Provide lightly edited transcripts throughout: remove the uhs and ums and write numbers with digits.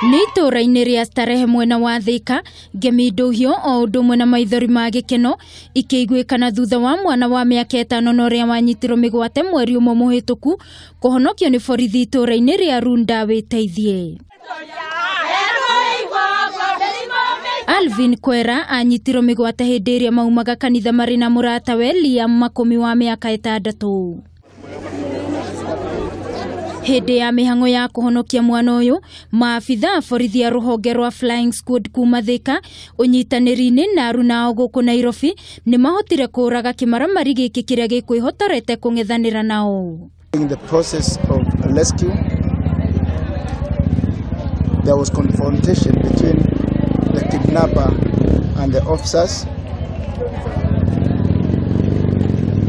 Nĩ itũũra-inĩ rĩa Starehe mwena wa Thika, ngemi ndũhio o ũndũ ũmwe na maithori ma gĩkeno ikĩiguĩkana thutha wa mwana wa mĩaka 5 na ũrĩa wanyitirwo mĩgwate mweri ũmwe mũhĩtũku kũhonokio nĩ borithi itũũra-inĩ rĩa Runda wĩteithie. Alvin Kwera anyitirwo mĩgwate hĩndĩ ĩrĩa maumaga kanitha marĩ na mũratawe Liam Makũmi wa mĩaka 6. Hĩndĩ ya mĩhang'o ya kũhonokia mwana ũyũ, maabitha a borithi a rũhonge rwa Flying Squad kuma Thika ũnyitanĩri-inĩ na arunao gũkũ Nairobi nĩ mahotire kũũraga kĩmaramari gĩkĩ kĩrĩa gĩkwĩhotorete kũng'ethanĩra nao. In the process of rescue, there was confrontation between the kidnapper and the officers,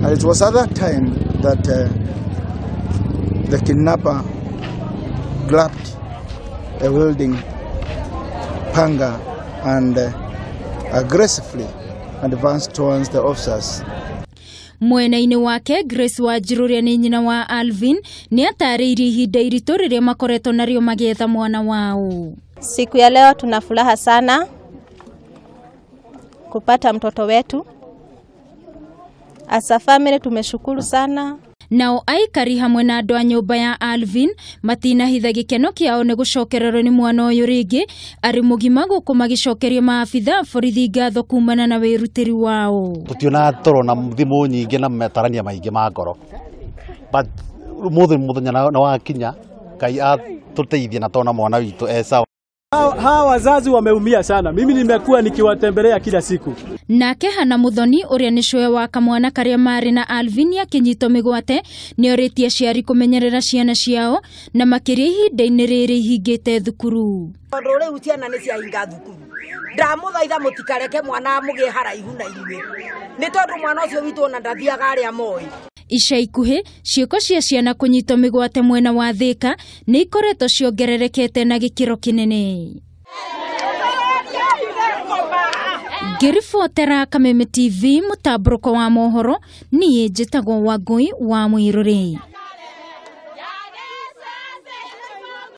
and it was at that time that the kidnapper grabbed a wielding panga and aggressively advanced towards the officers. Mwena-inĩ wake Grace Wanjiru ũrĩa nĩ nyina wa Alvin nĩ atarĩirie ihinda iritũ rĩrĩa makoretwo narĩo magĩetha mwana wao. Siku ya leo tuna furaha sana kupata mtoto wetu. As a family tumeshukuru sana. Nao aikari hamwe na andũ a nyũmba ya Alvin matinahitha gĩkeno kĩao nĩ gũcokererwo nĩ mwana ũyũ rĩngĩ arĩ mũgima gũkũ magĩcokeria maabitha a borithi ngatho kumana na wĩrutĩri wao. Tũtionaga toro na thimũ nyingĩ na metarania maingĩ ma ngoro, but ũmũthĩ mũthenya nĩ wakinya, Ngai atũteithie na tona mwana witũ e sawa. Hawa wazazi wameumia sana. Mimi nimekuwa nikiwatembelea kila siku. Nake Hana Muthoni ũrĩa nĩ cũwe wa kamwana karĩa marĩ na Alvin akĩnyitwo mĩgwate nĩ orĩtie aciari kũmenyerera ciana ciao na makĩria ihinda-inĩ rĩrĩ ihingĩte thukuru. Tondũ rĩu ciana nĩ ciahinga thukuru, ndamũthaitha mũtikareke mwana mũgĩe haraihu na inyuĩ, nĩ tondũ mwana ũcio witũ ona ndathiaga arĩa moĩ. Ica ikuhĩ ciĩko cia ciana kũnyitwo mĩgwate mwena wa Thika nĩ ikoretwo ciongererekete na gĩkĩro kĩnene. Ngĩribotera Kameme TV mũtambũrũko wa mohoro, niĩ njĩtagwo Wangũi wa Mwĩrũrĩ.